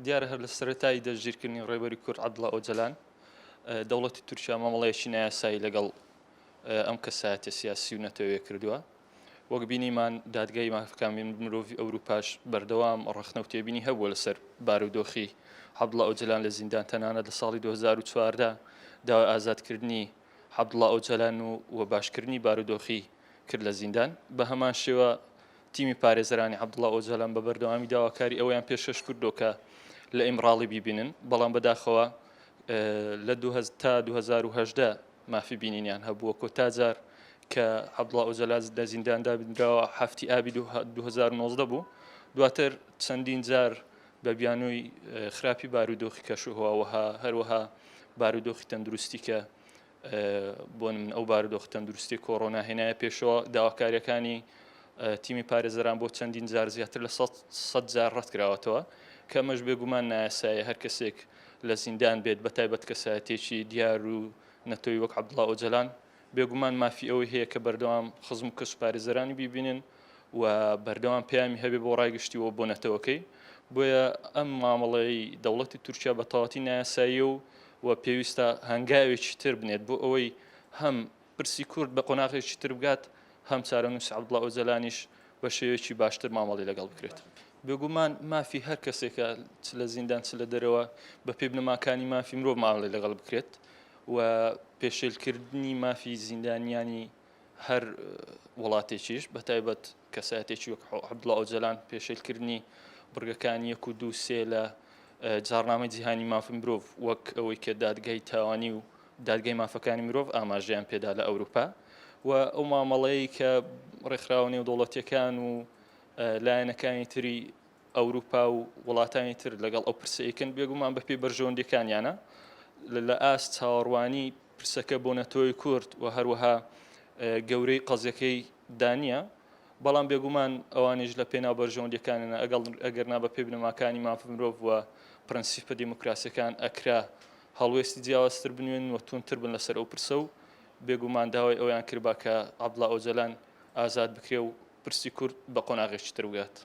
دیارە هەر لە سەرەتای دەستگیرکردنی ڕێبەری کورد عەبدوڵا ئۆجەلان، دەوڵەتی تورکیا مامەڵەیەکی نایاسایی لەگەڵ ئەم کەسایەتیە سیاسی و نەتەوەیە کردووە. وەک بینیمان دادگای مافەکانی مرۆڤی ئەوروپاش بەردەوام ڕەخنە و تێبینی هەبووە لەسەر بارودۆخی عەبدوڵا ئۆجەلان لە زیندان، تەنانەت لە ساڵی 2014 داوای ئازادکردنی عەبدوڵا ئۆجەلان و و باشکردنی بارودۆخی کرد لە زیندان. بە هەمان شێوە تیمی پارێزەرانی عەبدوڵا ئۆجالان بە بەردەوامی داواکاری ئەوەیان پێشکەش کردووە کە لە ئیمراڵی بیبینن، بەڵام بەداخەوە لە تا 2018 مافی بینینیان هەبووە. کۆتا جار کە عەبدوڵا ئۆجالان لە زینداندا بینراوە هەفتی ئابی 2019 بوو. دواتر چەندین جار بە بیانووی خراپی بارودۆخی کەشوهەوا هەروەها بارودۆخی تەندروستی کە بۆ من ئەو بارودۆخ تەندروستی کۆرۆنا هێنایە پێشەوە داواکاریەکانی تیمی پارێزەران بۆ چەندین جار زیاتر لە سە جار ڕەتکراوەتەوە کە ئەمەش بێگومان نایاسایە هەر کەسێک لە زیندان بێت بە تایبەت کەسایەتێکی دیار و نەتەوەی وەک عەبدوڵا ئۆجەلان بێگومان مافی ئەوەی هەیە کە بەردەوام خزم و کەس و پارێزەرانی بیبینن و بەردەوام پەیامی هەبێ بۆ ڕای گشتی و بۆ نەتەوەکەی. بۆیە ئەم مامەڵەی دەوڵەتی تورکیا بە تەواوەتی نایاساییە و و پێویستە هەنگاوێکی تر بنێت بۆ ئەوەی هەم پرسی کورد بە قۆناغێکی تر بگات هەم چارەنووسی عەبدوڵا ئۆجەلانیش بە شێوەیەکی باشتر مامەڵەی لەگەڵ بکرێت. بێگومان مافی هەر کەسێکە چ لە زیندان چ لە دەرەوە بە پێی بنەماکانی مافی مرۆڤ مامەڵەی لەگەڵ بکرێت و پێشێلکردنی مافی زیندانیانی هەر وڵاتێکیش بە تایبەت کەسایەتێکی وەک عەبدوڵا ئۆجەلان پێشێلکردنی بڕگەکانی یەک و دوو سێ لە جاڕنامەی جیهانی مافی مرۆڤ وەک ئەوەی کە دادگای تاوانی و دادگای مافەکانی مرۆڤ ئاماژەیان پێدا لە ئەوروپا و ئەو مامەڵەیە کە ڕێکخراوە نێودەوڵەتیەکان و لایەنەکانی تری ئەوروپا و وڵاتانی تر لەگەڵ ئەو پرسەیکن بێگومان بە پێی بەرژەوەندیەکانیانە لە ئاست چاوەڕوانی پرسەکە بۆ نەتەوەی کورد و هەروەها گەورەی قەزیەکەی دانیە بەڵام بێگومان ئەوانیش لە پێناو بەرژەوەندیەکانیانە ئەگەڵ ئەگەر نا بە پێی بنەماکانی مافی مرۆڤ و پرەنسیپە دیموکراسیەکان ئەکرا هەڵوێستی جیاوازتر بنوێنن و توندتر بن لەسەر ئەو پرسە و بێگومان داوای ئەویان کردبا کە عەبدوڵا ئۆجەلان ئازاد بکرێ و پرسی کورد بە قۆناغێکی تر بگات.